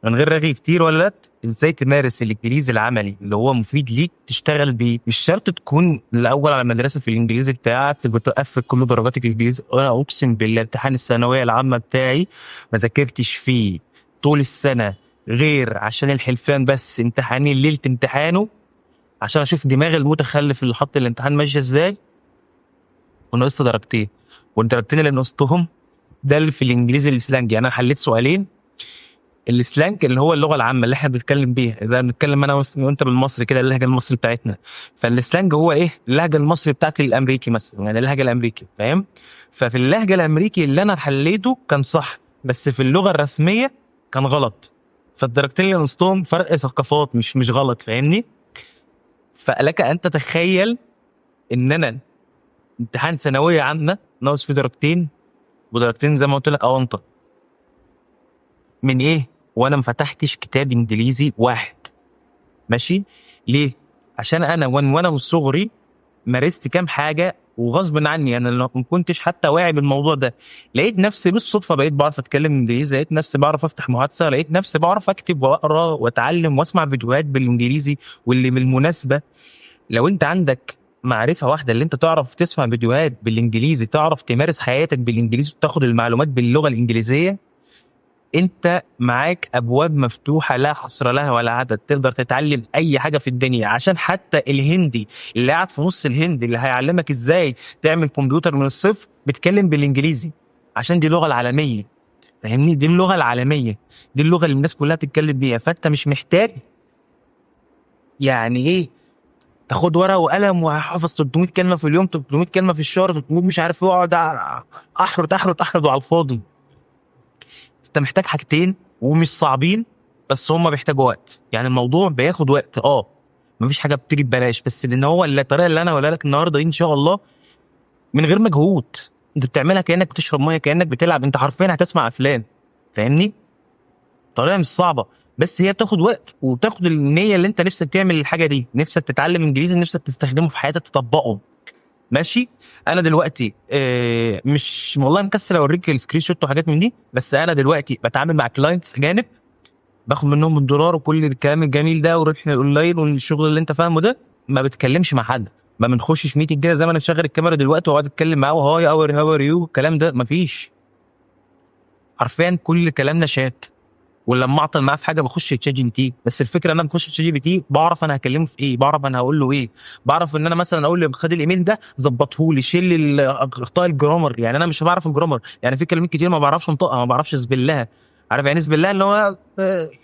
من غير رغي كتير ولا لت، ازاي تمارس الانجليزي العملي اللي هو مفيد ليك تشتغل بيه. مش شرط تكون الاول على المدرسة في الانجليزي بتاعك، بتقفل كل درجاتك الانجليزي. انا اقسم بالله امتحان الثانوية العامة بتاعي ما ذاكرتش فيه طول السنة غير عشان الحلفان بس، امتحانين ليلة امتحانه عشان اشوف دماغ المتخلف اللي حط الامتحان ماشية ازاي، ونقصت درجتين، والدرجتين اللي نقصتهم ده اللي في الانجليزي ال slang. يعني انا حليت سؤالين ال slang اللي هو اللغة العامة اللي احنا بنتكلم بيها، زي ما بنتكلم انا وانت بالمصري كده، اللهجة المصري بتاعتنا. فال slang هو ايه؟ اللهجة المصري بتاعت الامريكي مثلا، يعني اللهجة الامريكي، فاهم؟ ففي اللهجة الامريكي اللي انا حليته كان صح، بس في اللغة الرسمية كان غلط. فالدرجتين اللي نقصتهم فرق ثقافات، مش غلط، فاهمني؟ فلك ان تتخيل ان انا امتحان ثانوية عامة ناقص فيه درجتين، ودرجتين زي ما قلت لك اونطه من ايه؟ وانا ما فتحتش كتاب انجليزي واحد. ماشي؟ ليه؟ عشان انا وانا من صغري مارست كام حاجة وغصب عني، انا لو ما كنتش حتى واعي بالموضوع ده لقيت نفسي بالصدفة بقيت بعرف اتكلم انجليزي، لقيت نفسي بعرف افتح محادثه، لقيت نفسي بعرف اكتب واقرا واتعلم واسمع فيديوهات بالانجليزي. واللي بالمناسبة لو انت عندك معرفة واحدة اللي انت تعرف تسمع فيديوهات بالانجليزي، تعرف تمارس حياتك بالانجليزي وتاخد المعلومات باللغة الانجليزية، انت معاك ابواب مفتوحة لا حصر لها ولا عدد، تقدر تتعلم اي حاجة في الدنيا. عشان حتى الهندي اللي قاعد في نص الهند اللي هيعلمك ازاي تعمل كمبيوتر من الصفر بيتكلم بالانجليزي، عشان دي اللغة العالمية، فاهمني؟ دي اللغة العالمية، دي اللغة اللي الناس كلها بتتكلم بيها. فانت مش محتاج يعني ايه تاخد ورقة وقلم وهحفظ 300 كلمة في اليوم، 300 كلمة في الشهر، 300 مش عارف ايه، واقعد احرد احرد احرد على الفاضي. انت محتاج حاجتين ومش صعبين، بس هما بيحتاجوا وقت، يعني الموضوع بياخد وقت. مفيش حاجة بتيجي ببلاش، بس لان هو الطريقة اللي انا هقولها لك النهارده دي ان شاء الله من غير مجهود، انت بتعملها كانك بتشرب مية، كانك بتلعب، انت حرفيا هتسمع افلام، فاهمني؟ طريقه مش صعبة، بس هي بتاخد وقت وبتاخد النية اللي انت نفسك تعمل الحاجة دي، نفسك تتعلم انجليزي، نفسك تستخدمه في حياتك، تطبقه. ماشي؟ انا دلوقتي مش والله مكسل اوريك ال screenshot وحاجات من دي، بس انا دلوقتي بتعامل مع clients اجانب، باخد منهم الدولار وكل الكلام الجميل ده وربح الاونلاين والشغل اللي انت فاهمه ده. ما بتكلمش مع حد، ما بنخشش meeting كده زي ما انا مشغل الكاميرا دلوقتي واقعد اتكلم معاه hi how are you، الكلام ده مفيش. حرفيا كل كلامنا شات، ولما اعطل معاه في حاجة بخش ChatGPT. بس الفكرة ان انا بخش ChatGPT بعرف انا هكلمه في ايه، بعرف انا هقول له ايه، بعرف ان انا مثلا اقول له خد الايميل ده ظبطه لي، شيل لي اخطاء ال grammar. يعني انا مش بعرف ال grammar، يعني في كلمات كتير ما بعرفش انطقها، ما بعرفش spell ها، عارف يعني spell ها؟ اللي هو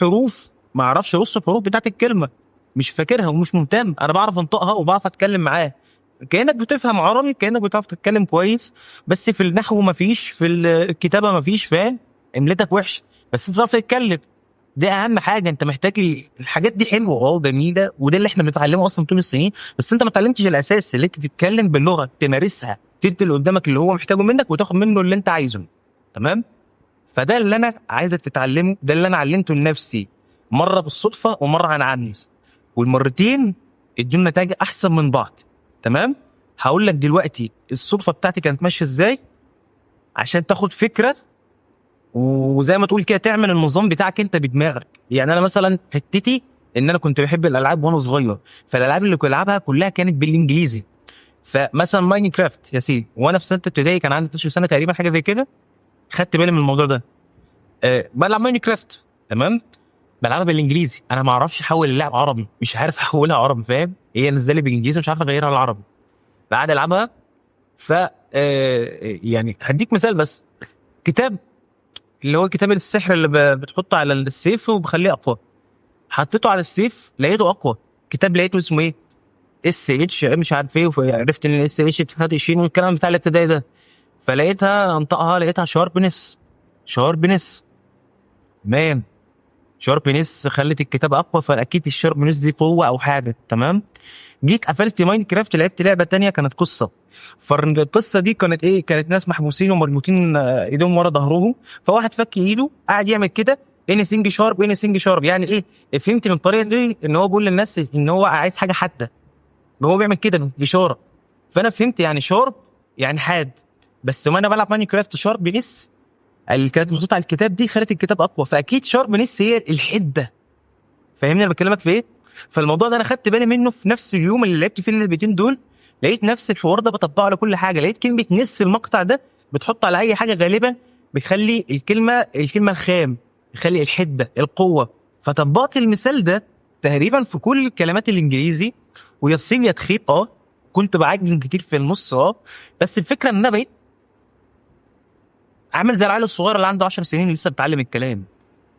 حروف، ما اعرفش رص الحروف بتاعت الكلمة، مش فاكرها ومش مهتم. انا بعرف انطقها وبعرف اتكلم معاه، كانك بتفهم عربي، كانك بتعرف تتكلم كويس، بس في النحو ما فيش، في الكتابة ما فيش، فاهم؟ املتك وحش بس انت بتعرف تتكلم، ده اهم حاجة. انت محتاج الحاجات دي حلوة جميله، وده اللي احنا بنتعلمه اصلا طول السنين، بس انت ما اتعلمتش الاساس اللي انت تتكلم باللغة، تمارسها، تدي اللي قدامك اللي هو محتاجه منك وتاخد منه اللي انت عايزه. تمام؟ فده اللي انا عايزك تتعلمه، ده اللي انا علمته لنفسي مرة بالصدفة ومرة عن عمد، والمرتين ادوني نتائج احسن من بعض. تمام؟ هقول لك دلوقتي الصدفة بتاعتي كانت ماشية ازاي عشان تاخد فكرة، وزي ما تقول كده تعمل النظام بتاعك انت بدماغك. يعني انا مثلا حتتي ان انا كنت بحب الالعاب وانا صغير، فالالعاب اللي كنت العبها كلها كانت بالانجليزي. فمثلا Minecraft يا سيدي، وانا في سنة ابتدائي كان عندي 12 سنة تقريبا، حاجة زي كده، خدت بالي من الموضوع ده. بلعب Minecraft، تمام، بلعبها بالانجليزي، انا ما اعرفش احول اللعب عربي، مش عارف احولها عربي، فاهم؟ هي نازله لي بالانجليزي مش عارف اغيرها للعربي، بعد العبها. ف يعني هديك مثال بس، كتاب اللي هو كتاب السحر اللي بتحطه على السيف وبخليه اقوى، حطيته على السيف لقيته اقوى. كتاب لقيته اسمه ايه؟ SH مش عارف ايه، وعرفت ان SH بتاعت شين والكلام بتاع الابتدائي ده، فلقيتها انطقها، لقيتها sharpness، sharpness، تمام، sharpness خلت الكتاب اقوى، فاكيد ال sharpness دي قوة او حاجة. تمام؟ جيت قفلت Minecraft، لعبت لعبه تانية كانت قصة. فالقصة دي كانت ايه؟ كانت ناس محبوسين ومربوطين ايديهم ورا ظهرهم، فواحد فك ايده قاعد يعمل كده anything sharp anything sharp. يعني ايه؟ فهمت من الطريقة دي ان هو بيقول للناس ان هو عايز حاجة حادة، هو بيعمل كده اشاره. فانا فهمت يعني sharp يعني حاد، بس وانا بلعب Minecraft sharpness اللي كانت محطوطة على الكتاب دي خلت الكتاب اقوى. فاكيد sharpness هي الحده. فاهمني انا بكلمك في ايه؟ فالموضوع ده انا خدت بالي منه في نفس اليوم اللي لعبت فيه اللعبتين دول، لقيت نفس الحوار ده بطبقه على كل حاجة. لقيت كلمة ness في المقطع ده بتحط على اي حاجة غالبا بتخلي الكلمة الخام، بتخلي الحدة، القوة. فطبقت المثال ده تقريبا في كل الكلمات الانجليزي، ويا تصيب يا تخيب. كنت بعجن كتير في النص، بس الفكرة ان انا بقيت عامل زي العيل الصغير اللي عنده 10 سنين لسه بيتعلم الكلام.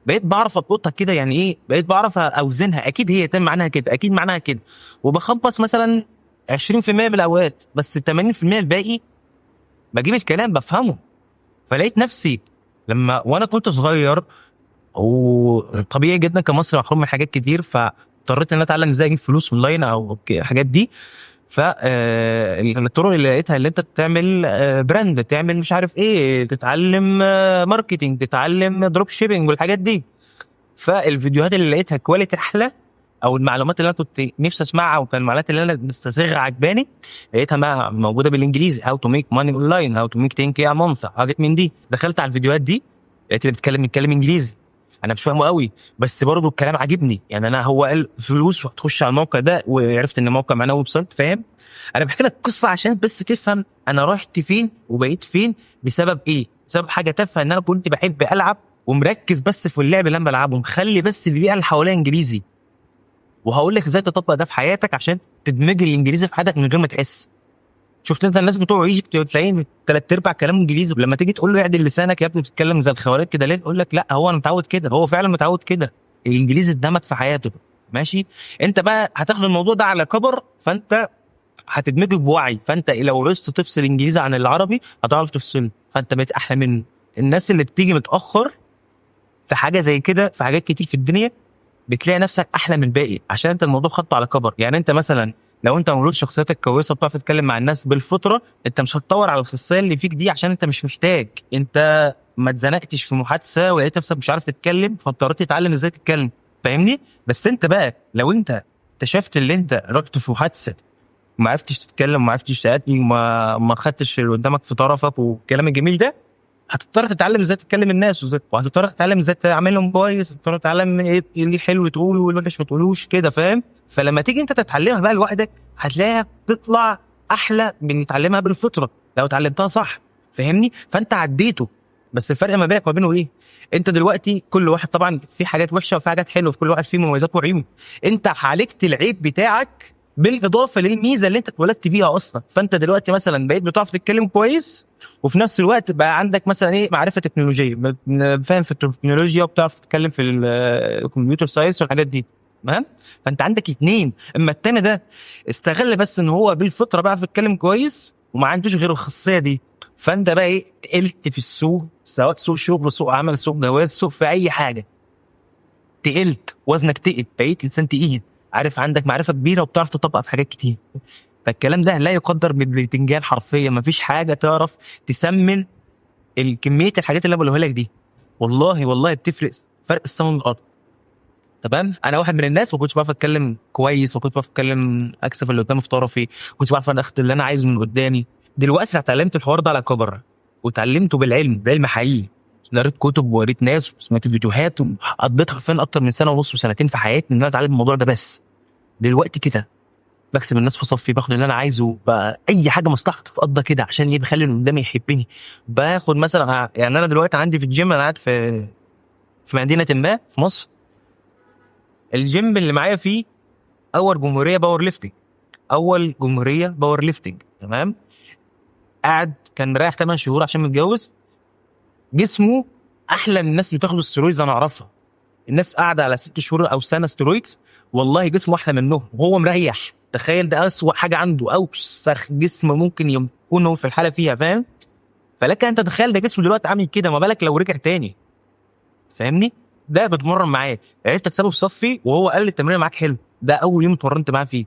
بقيت بعرف القطها كده، يعني ايه، بقيت بعرف اوزنها، اكيد هي تم معناها كده، اكيد معناها كده، وبخبص مثلا 20% من الاوقات، بس 80% الباقي بجيب الكلام بفهمه. فلقيت نفسي لما وانا كنت صغير، وطبيعي جدا كمصري محروم من حاجات كتير، فاضطريت ان انا اتعلم ازاي اجيب فلوس اونلاين او الحاجات دي. ف الطرق اللي لقيتها اللي انت تعمل brand، تعمل مش عارف ايه، تتعلم marketing، تتعلم drop shipping والحاجات دي. فالفيديوهات اللي لقيتها quality احلى، او المعلومات اللي انا كنت نفسي اسمعها وكان المعلومات اللي انا مستساغها عجباني، لقيتها موجودة بالانجليزي، how to make money online، how to make 10K a month، حاجات من دي. دخلت على الفيديوهات دي لقيت اللي بيتكلم انجليزي، انا مش فاهمه قوي بس برضه الكلام عاجبني. يعني انا هو قال فلوس وهتخش على الموقع ده، وعرفت ان الموقع معناه website، فاهم؟ انا بحكي لك قصة عشان بس تفهم انا رحت فين وبقيت فين بسبب ايه، بسبب حاجة تافهة ان انا كنت بحب العب ومركز بس في اللعب اللي انا بلعبه، مخلي بس البيئة اللي حواليا انجليزي. وهقول لك ازاي تطبق ده في حياتك عشان تدمج الانجليزي في حياتك من غير ما تحس. شفت انت الناس بتوع Egypt تلاقيه ثلاث ارباع كلام انجليزي، ولما تيجي تقول له اعدل لسانك يا ابني بتتكلم زي الخوارج كده ليه؟ يقول لك لا هو انا متعود كده. هو فعلا متعود كده، الانجليزي اتدمج في حياته. ماشي، انت بقى هتاخد الموضوع ده على كبر، فانت هتدمجه بوعي. فانت لو عوزت تفصل الانجليزي عن العربي هتعرف تفصله، فانت بقيت احلى منه. الناس اللي بتيجي متاخر في حاجة زي كده، في حاجات كتير في الدنيا، بتلاقي نفسك احلى من الباقي عشان انت الموضوع خدته على كبر. يعني انت مثلا لو انت مولود شخصيتك كويسة بتعرف تتكلم مع الناس بالفطرة، انت مش هتطور على الخاصية اللي فيك دي عشان انت مش محتاج. انت ما اتزنقتش في محادثة ولقيت نفسك مش عارف تتكلم فاضطريت تتعلم ازاي تتكلم، فاهمني؟ بس انت بقى لو انت اكتشفت اللي انت رحت في محادثة وما عرفتش تتكلم وما عرفتش تأدي وما ما خدتش اللي قدامك في طرفك والكلام الجميل ده، هتضطر تتعلم ازاي تتكلم الناس، وهتضطر تتعلم ازاي تعاملهم كويس، هتضطر تتعلم ايه اللي حلو تقوله واللي وحش ما تقولوش كده، فاهم؟ فلما تيجي انت تتعلمها بقى لوحدك هتلاقيها تطلع احلى من تعلمها بالفطرة لو اتعلمتها صح، فاهمني؟ فانت عديته. بس الفرق ما بينك وما بينه ايه؟ انت دلوقتي كل واحد طبعا في حاجات وحشة وفي حاجات حلوة، في كل واحد فيه مميزات وعيوب. انت عالجت العيب بتاعك بالاضافة للميزه اللي انت اتولدت بيها اصلا. فانت دلوقتي مثلا بقيت بتعرف تتكلم كويس، وفي نفس الوقت بقى عندك مثلا ايه، معرفة تكنولوجية، فاهم في التكنولوجيا وبتعرف تتكلم في ال computer science والحاجات دي، تمام؟ فانت عندك اتنين. اما التاني ده استغل بس ان هو بالفطرة بيعرف يتكلم كويس وما عندوش غير الخاصية دي، فانت بقى ايه، تقلت في السوق، سواء سوق شغل، سوق عمل، سوق جواز، سوق في اي حاجة، تقلت وزنك، تقل، بقيت انسان تقيل، عارف، عندك معرفة كبيرة وبتعرف تطبق في حاجات كتير. فالكلام ده لا يقدر بالبتنجان حرفيا، مفيش حاجة تعرف تسمن الكمية الحاجات اللي انا بقولها لك دي، والله والله بتفرق فرق السما من الارض. تمام؟ انا واحد من الناس ما كنتش بعرف اتكلم كويس، ما كنتش بعرف اتكلم اكسب اللي قدامي في طرفي، ما كنتش بعرف انا اخد اللي انا عايزه من قدامي. دلوقتي اتعلمت الحوار ده على كبر، وتعلمته بالعلم، بعلم حقيقي. قريت كتب وقريت ناس وسمعت فيديوهات، وقضيت حرفيا اكتر من سنة ونص وسنتين في حياتي ان انا اتعلم الموضوع ده. بس دلوقتي كده بكسب الناس في صفي، باخد اللي انا عايزه، بقى اي حاجة مصلحة تتقضى كده عشان ايه، بخلي اللي قدامي يحبني. باخد مثلا، يعني انا دلوقتي عندي في الجيم، انا قاعد في مدينة ما في مصر، الجيم اللي معايا فيه اول جمهورية power lifting، اول جمهورية power lifting، تمام؟ قاعد كان مريح 8 شهور عشان متجوز، جسمه احلى من الناس اللي بتاخد steroids انا اعرفها. الناس قاعدة على 6 شهور او سنة steroids، والله جسمه احلى منهم وهو مريح. تخيل ده اسوأ حاجة عنده، اوسخ جسم ممكن يكون هو في الحالة فيها، فاهم؟ فلك ان تتخيل ده جسمه دلوقتي عامل كده، ما بالك لو رجع تاني، فاهمني؟ ده بتمرن معاه، عرفت اكسبه في صفي، وهو قال لي التمرين معاك حلو. ده اول يوم اتمرنت معاه فيه.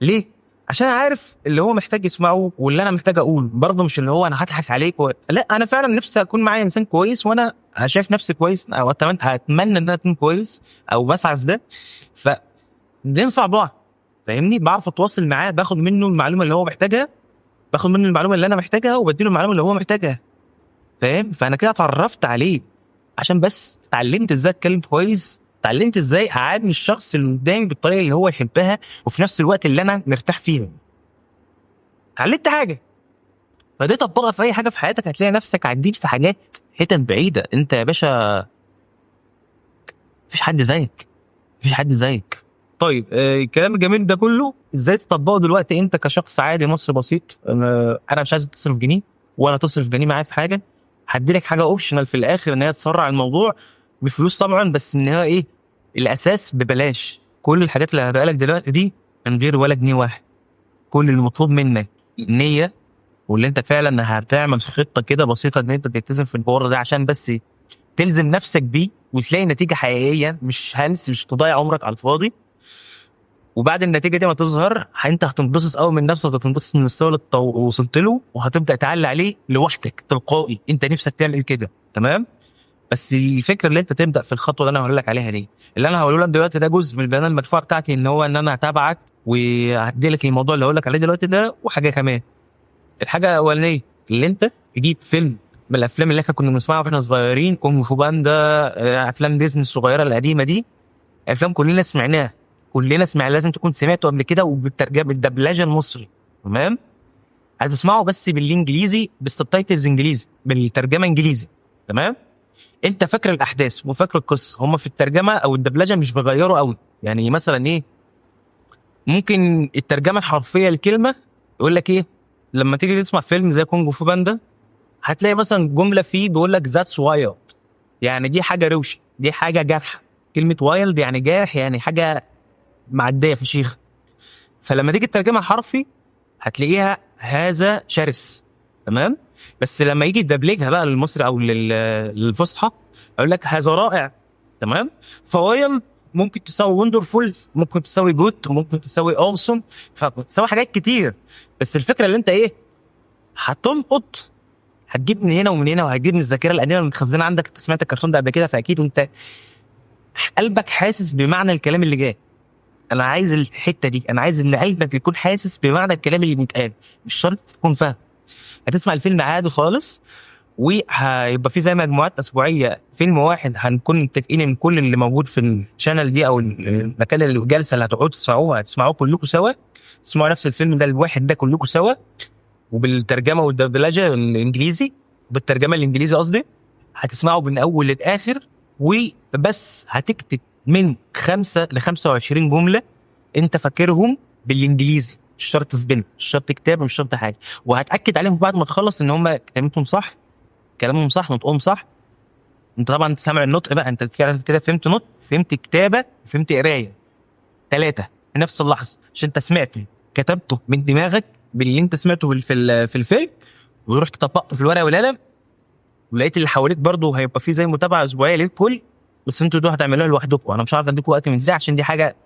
ليه؟ عشان عارف اللي هو محتاج يسمعه واللي انا محتاج اقوله برضه، مش اللي هو انا هضحك عليك لا، انا فعلا نفسي اكون معايا انسان كويس، وانا شايف نفسي كويس، او اتمنى ان انا اكون كويس او بسعى في ده، فننفع بعض، فاهمني؟ بعرف اتواصل معاه، باخد منه المعلومة اللي هو محتاجها، باخد منه المعلومة اللي انا محتاجها، وبديله المعلومة اللي هو محتاجها. فاهم؟ فانا كده اتعرفت عليه عشان بس اتعلمت ازاي اتكلم كويس، اتعلمت ازاي اعامل الشخص اللي قدامي بالطريقة اللي هو يحبها وفي نفس الوقت اللي انا مرتاح فيها. اتعلمت حاجة. فدي طبقها في اي حاجة في حياتك، هتلاقي نفسك عديت في حاجات حتت بعيدة. انت يا باشا مفيش حد زيك، مفيش حد زيك. طيب الكلام الجميل ده كله ازاي تطبقه دلوقتي انت كشخص عادي مصري بسيط؟ انا مش عايز تصرف جنيه ولا تصرف جنيه معايا في حاجة. هدي لك حاجة optional في الاخر ان هي تسرع الموضوع بفلوس طبعا، بس ان هي ايه الاساس ببلاش. كل الحاجات اللي هديها لك دلوقتي دي من غير ولا جنيه واحد. كل اللي مطلوب منك نيه، واللي انت فعلا هتعمل خطه كده بسيطة ان انت تلتزم في الحوار ده عشان بس تلزم نفسك بيه وتلاقي نتيجة حقيقية، مش هلس، مش تضيع عمرك على الفاضي. وبعد النتيجة دي ما تظهر انت هتنبسط قوي من نفسك، وهتنبسط من المستوى اللي وصلت له، وهتبدا تعلي عليه لوحدك تلقائي. انت نفسك تعمل كده، تمام؟ بس الفكرة اللي انت تبدا في الخطوة اللي انا هقول لك عليها دي، اللي انا هقوله لك دلوقتي ده جزء من البيانات المدفوعه بتاعتي، ان هو ان انا هتابعك وهدي لك الموضوع اللي هقول لك عليه دلوقتي ده. وحاجه كمان، الحاجة الاولانية اللي انت تجيب فيلم من الافلام اللي احنا كنا بنسمعها واحنا صغيرين، كونغ فو باندا، افلام ديزني الصغيرة القديمة دي، افلام كلنا سمعناها، كلنا سمعنا، لازم تكون سمعته قبل كده، وبالترجمه بالدبلجه المصري، تمام؟ هتسمعه بس بالانجليزي، بال subtitles انجليزي، بالترجمة انجليزي، تمام؟ انت فاكر الاحداث وفاكر القصة، هم في الترجمة او الدبلجة مش بيغيروا قوي. يعني مثلا ايه، ممكن الترجمة الحرفية للكلمة يقول لك ايه، لما تيجي تسمع فيلم زي كونج فو باندا هتلاقي مثلا جملة فيه بيقول لك that's wild، يعني دي حاجة روشه، دي حاجة جارحه. كلمة wild يعني جارح، يعني حاجة معدية فشيخه. فلما تيجي تترجمها حرفي هتلاقيها هذا شرس، تمام؟ بس لما يجي يدبلجها بقى للمصري او للفصحى يقول لك هذا رائع، تمام؟ ف wild ممكن تساوي wonderful، ممكن تساوي good، ممكن تساوي awesome، فتساوي حاجات كتير. بس الفكرة اللي انت ايه، هتلقط، هتجيب من هنا ومن هنا، وهتجيب من الذاكرة القديمة اللي متخزنه عندك. انت سمعت الكرتون ده قبل كده، فاكيد انت قلبك حاسس بمعنى الكلام اللي جاي. انا عايز الحتة دي، انا عايز ان قلبك يكون حاسس بمعنى الكلام اللي بيتقال، مش شرط تكون فاهم. هتسمع الفيلم عادي خالص، وهيبقى في زي مجموعات اسبوعية فيلم واحد، هنكون متفقين ان كل اللي موجود في ال channel دي او المكان اللي الجلسة اللي هتقعدوا تسمعوها هتسمعوه كلكم سوا، تسمعوا نفس الفيلم ده الواحد ده كلكم سوا، وبالترجمه والدبلجه الانجليزي، بالترجمة الانجليزي قصدي، هتسمعه من اول للاخر. وبس هتكتب من 5 ل 25 جملة انت فاكرهم بالانجليزي، مش شرط spell، مش شرط كتابه، مش شرط حاجة. وهتاكد عليهم بعد ما تخلص ان هم كلمتهم صح، كلامهم صح، نطقهم صح. انت طبعا انت سامع النطق بقى، انت كده فهمت نطق، فهمت كتابه، فهمت قرايه، 3 في نفس اللحظة، عشان انت سمعته كتبته من دماغك باللي انت سمعته في الفيلم، ورحت طبقته في الورقة والقلم، ولقيت اللي حواليك برضه هيبقى في زي متابعه اسبوعية للكل، بس انتوا دول هتعملوها لوحدكم. انا مش عارف اديكم وقت من ده عشان دي حاجة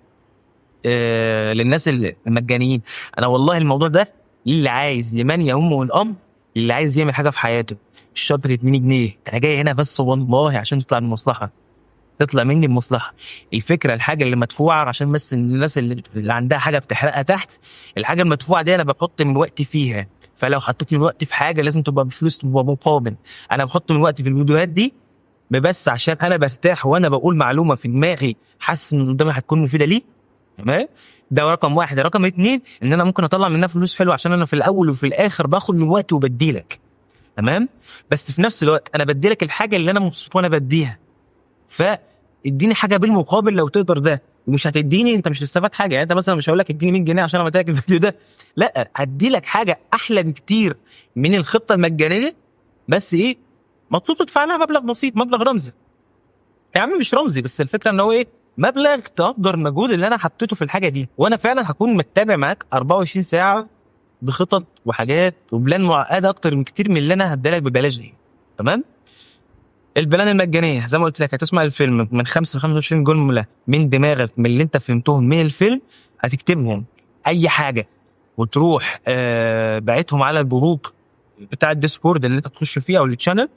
للناس المجانيين. انا والله الموضوع ده للي عايز، لمن يهمه الامر، اللي عايز يعمل حاجة في حياته، مش شرط 2 جنيه. انا جاي هنا بس والله عشان تطلع من المصلحة، تطلع مني بمصلحة. الفكرة الحاجة اللي مدفوعة عشان بس الناس اللي عندها حاجة بتحرقها تحت، الحاجة المدفوعه دي انا بحط من وقتي فيها، فلو حطيت من وقتي في حاجة لازم تبقى بفلوس، تبقى مقابل. انا بحط من وقتي في الفيديوهات دي بس عشان انا برتاح وانا بقول معلومة في دماغي حاسس ان قدامي هتكون مفيدة ليه، تمام؟ ده رقم واحد. رقم 2 ان انا ممكن اطلع منها فلوس حلوة، عشان انا في الاول وفي الاخر باخد من وقتي وبديلك، تمام؟ بس في نفس الوقت انا بديلك الحاجة اللي انا مبسوط وانا بديها، فاديني حاجة بالمقابل لو تقدر. ده ومش هتديني انت مش هتستفاد حاجة. يعني انت مثلا مش هقول لك اديني 100 جنيه عشان انا لك الفيديو ده، لا، هدي لك حاجة احلى بكتير من الخطة المجانية، بس ايه، مطلوب تدفع لها مبلغ بسيط، مبلغ رمزي يا عم، مش رمزي، بس الفكرة ان هو ايه، مبلغ تقدر المجهود اللي انا حطيته في الحاجة دي. وانا فعلا هكون متابع معاك 24 ساعة بخطط وحاجات و plan معقدة اكتر من كتير من اللي انا هديها لك ببلاش دي، تمام؟ ال plan المجانية زي ما قلت لك، هتسمع الفيلم من 5 ل 25 جملة من دماغك، من اللي انت فهمتهم من الفيلم، هتكتبهم اي حاجة، وتروح باعتهم على ال group بتاع الديسكورد اللي انت تخش فيه او ال channel.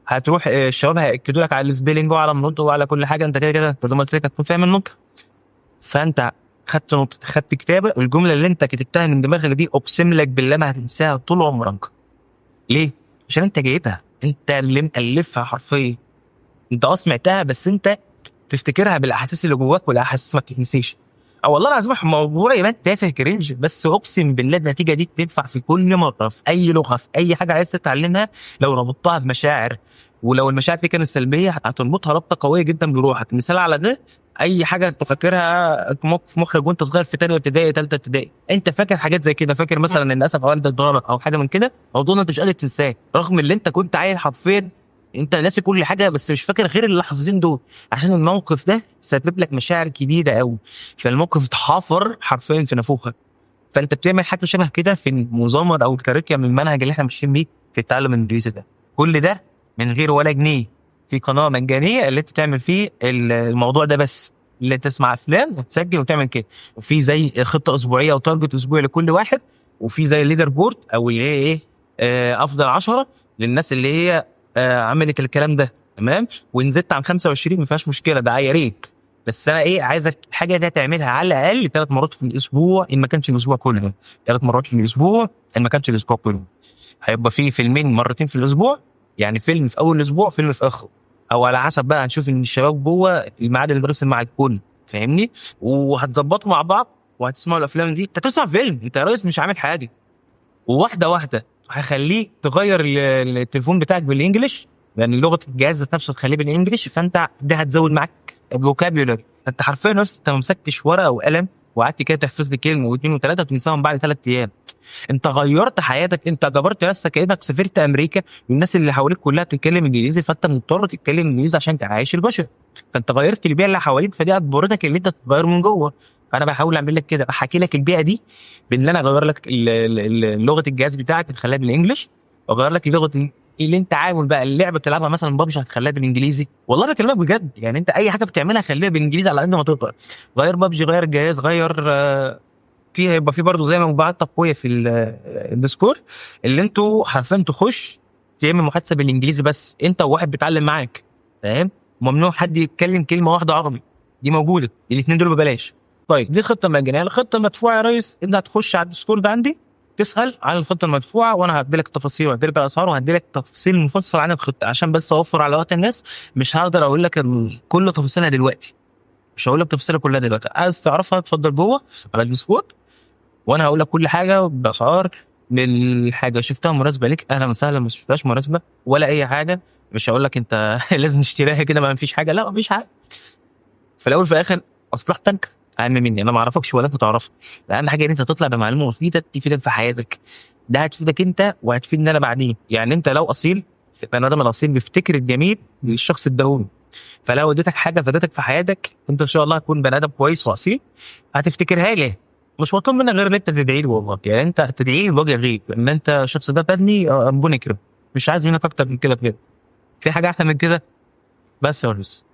هتروح الشباب هياكدوا لك على ال spelling وعلى النطق وعلى كل حاجة. انت كده كده زي ما قلت لك هتكون فاهم النطق، فانت خدت نطق، خدت كتابه، والجملة اللي انت كتبتها من دماغك دي اقسم لك بالله ما هتنساها طول عمرك. ليه؟ عشان انت جايبها. انت اللي مألفها حرفيا. انت سمعتها بس انت تفتكرها بالاحاسيس اللي جواك، والاحاسيس ما بتتنسيش. او والله العظيم الموضوع يبان تافه cringe، بس اقسم بالله النتيجة دي تنفع في كل مرة، في اي لغة، في اي حاجة عايز تتعلمها. لو ربطتها بمشاعر، ولو المشاعر دي كانت سلبية هتربطها ربطه قوية جدا بروحك. مثال على ده، اي حاجة انت فاكرها موقف مخرج وانت صغير في ثانية ابتدائي، ثالثة ابتدائي، انت فاكر حاجات زي كده، فاكر مثلا ان اسف والدك ضربك او حاجة من كده، موضوع انت مش قادر تنساه رغم اللي انت كنت عيل حرفيا، انت ناسي كل حاجة بس مش فاكر غير اللحظتين دول، عشان الموقف ده سبب لك مشاعر كبيرة قوي، فالموقف اتحفر حرفيا في نافوخك. فانت بتعمل حاجة شبه كده في المزمر او ال curriculum المنهج اللي احنا ماشيين بيه في التعلم الانجليزي ده. كل ده من غير ولا جنيه، في قناة مجانية اللي انت تعمل فيه الموضوع ده بس، اللي تسمع افلام وتسجل وتعمل كده، وفي زي خطه اسبوعية و target اسبوعي لكل واحد، وفي زي leader board او اللي هي ايه، افضل 10 للناس اللي هي عملت الكلام ده، تمام. وان زدت عن 25 ما فيهاش مشكلة، ده يا ريت. بس انا ايه، عايزك الحاجة دي تعملها على الاقل 3 مرات في الاسبوع، ان ما كانش الاسبوع كله. 3 مرات في الاسبوع ان ما كانش الاسبوع كله. هيبقى في فيلمين مرتين في الاسبوع، يعني فيلم في اول الاسبوع، فيلم في اخره، او على حسب بقى هنشوف ان الشباب جوه الميعاد اللي برسم مع الكل، فاهمني؟ وهتظبطوا مع بعض وهتسمعوا الافلام دي. انت تسمع فيلم، انت يا ريس مش عامل حاجة. وواحدة واحدة هخليك تغير التليفون بتاعك بال English، لان لغة الجهاز ذات نفسه تخليه بال English، فانت ده هتزود معاك vocabulary. انت حرفيا بس انت ما مسكتش ورقة وقلم وقعدت كده تحفظ لي كلمة واثنين وثلاثة وتنساهم بعد 3 ايام. انت غيرت حياتك، انت جبرت نفسك كانك سافرت امريكا والناس اللي حواليك كلها بتتكلم انجليزي، فانت مضطر تتكلم انجليزي عشان تعايش البشر. فانت غيرت البيئة اللي حواليك، فدي اجبرتك ان انت تتغير من جوه. فانا بحاول اعمل لك كده، بحكي لك البيئة دي بان انا اغير لك لغة الجهاز بتاعك نخليها بال English، واغير لك لغة اللي انت عامل بقى اللعبة بتلعبها مثلا بابجي هتخليها بالانجليزي. والله بكلمك بجد، يعني انت اي حاجة بتعملها خليها بالانجليزي على قد ما تقدر. غير بابجي، غير الجهاز، غير في هيبقى في برضه زي ما بعت تقوية في الديسكورد اللي انتوا حرفيا تخش تعمل محادثة بالانجليزي بس، انت وواحد بيتعلم معاك، فاهم؟ ممنوع حد يتكلم كلمة واحدة عربي، دي موجودة، الاثنين دول ببلاش. طيب دي خطه مجانية. الخطة المدفوعه يا ريس، انت هتخش على الديسكورد عندي تسال عن الخطة المدفوعه، وانا هدي لك التفاصيل وهدي لك الاسعار وهدي لك تفصيل مفصل عن الخطة، عشان بس اوفر على وقت الناس. مش هقدر اقول لك كل تفاصيلها دلوقتي، مش هقول لك تفاصيلها كلها دلوقتي. عايز تعرفها اتفضل جوه على الديسكورد، وانا هقول لك كل حاجة باسعار بالحاجة. شفتها مناسبة ليك اهلا وسهلا، ما شفتهاش مناسبة ولا اي حاجة مش هقول لك انت لازم تشتريها كده، ما فيش حاجة، لا ما فيش حاجة. في الاول في الاخر مصلحتك اهم مني، انا ما اعرفكش ولا انت تعرفني. اهم حاجة ان انت تطلع بمعلومة مفيدة تفيدك في حياتك، ده هتفيدك انت وهتفيدني انا بعدين. يعني انت لو اصيل، البني ادم الاصيل بيفتكر الجميل للشخص الدهون، فلو اديتك حاجة فادتك في حياتك انت ان شاء الله هتكون بني ادم كويس واصيل، هتفتكرها لي. مش مطلوب منك غير ان انت تدعي لي والله، يعني انت تدعي لي بوجه غيب ان انت الشخص ده فادني، ربنا يكرمك. مش عايز منك اكتر من كده بجد. في حاجة احلى من كده؟ بس يا ريس.